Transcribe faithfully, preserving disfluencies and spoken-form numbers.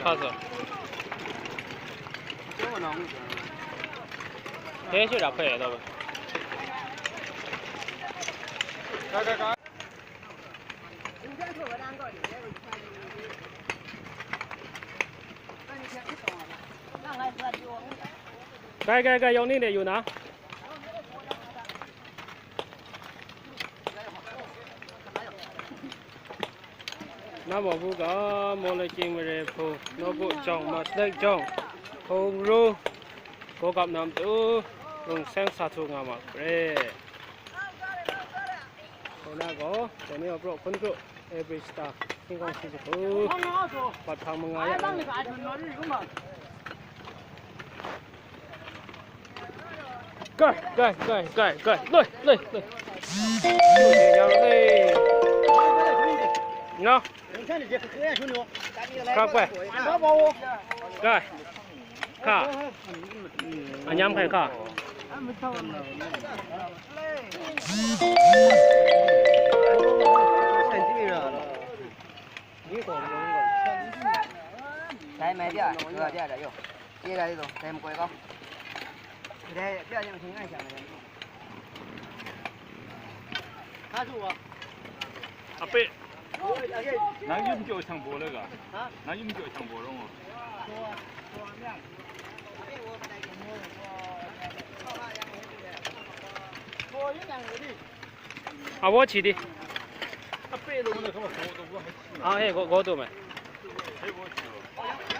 看着。别去打配合他们。 Gai, gai, gai, yawng ni de yu na. Na maw bu ga, Mawlai King Mare Hpu, Nawku Jawng, Maslek Jawng, Hpung Ru, Gawgap Nam Tu, Rung Seng sa htu nga ma re. Dai na gaw, dai ni a praw hkun kru, Average Star, Hkying Hkawng Shi Jahku, bat hpang manga ya. Gai, gai, gai, gai, gai, loi, loi, loi. Yang loi. Nga. Krap gai. Gai. Hka. A nyam hkai hka. Dai mai bya, bya, bya, bya, yo. Chye dai lo, dai makoi kau. Dai bya ni ma hting ngai shang dai. Hka su wa. A pe. Nang yum kyaw shang baw le ga? Ha? Nang yum kyaw shang baw rong o. A wo chi di. A pe lo na ka ma ko to ko. A he go go to me. He wo chi lo.